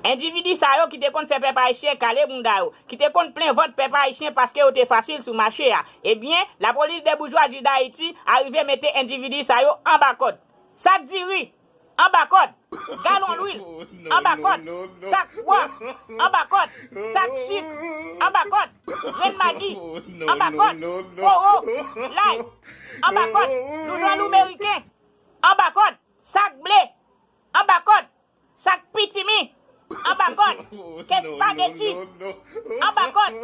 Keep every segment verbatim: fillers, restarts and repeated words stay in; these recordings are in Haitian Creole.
Endividi sa yo ki te konn fè pèp ayisyen kale bounda yo, ki te konn plen vant pèp ayisyen paske yo te fasil sou mache a, ebyen, Lapolis de Boujwazi Dayiti arive mete endividi sa yo anba kòd. Sak diri, anba kòd. Galon lwil, anba kòd. Sak pwa, anba kòd. Sak sik, anba kòd. Grenn magi, anba kòd. Powo, lay, anba kòd. Douz anlou meriken, anba kòd. Sak ble, anba kòd. Sak pitimi, anba kòd. Kè espageti, anba kòd.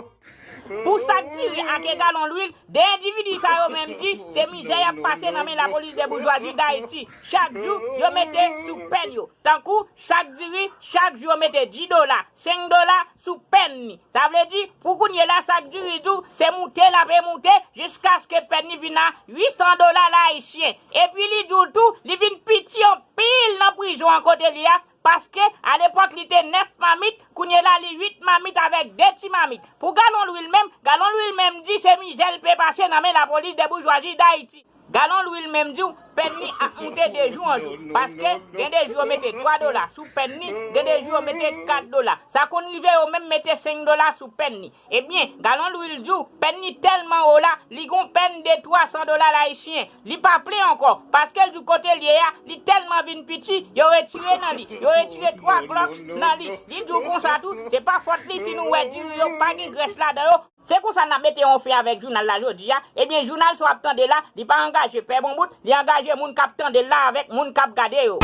Pou sak diri ak e galon lwil, de endividi sa yo menm di se mizè y ap pase nan men Lapolis de Boujwazi Dayiti. Chak jou, yo mete sou pèn yo. Tankou, sak diri, chak jou yo mete dis dola, senk dola sou pèn ni. Sa vle di, pou kounye la, sak diri di w, se moute l ape moute, jiskaske pèn ni vin a uit san dola la ayisyen. Epi li di w tou, li vin piti anpil nan prizon an kote li a, paske alepòk li te nèf mamit, kounye la li uit mamit avèk de ti mamit. Pou galon lwil menm, galon lwil menm di se mizè l pe pase nan men Lapolis de Boujwazi Dayiti. Galon lwil menm di w, pèn ni ap moute de jou an jou, paske gen de jou yo mete twa dola sou pèn ni, gen de jou yo mete kat dola. Sa konn rive yo menm mete senk dola sou pèn ni. Ebyen, galon lwil di w, pèn ni tèlman wo la, li gon pèn de twa san dola la ayisyen. Li pa plen ankò, paske l di w kote l ye a, li tèlman vin piti, yo retire nan li. Yo retire twa klòks nan li. Li di w konsa tou, se pa fòt li si nou wè diri yo pa gen grès ladan yo. Se konsa n ap mete yon fen avèk jounal la jodi a. Ebyen, jounal sa w ap tande la, li pa angaje Pè Bonbout, li angaje moun k ap tande l la avèk moun k ap gade yo.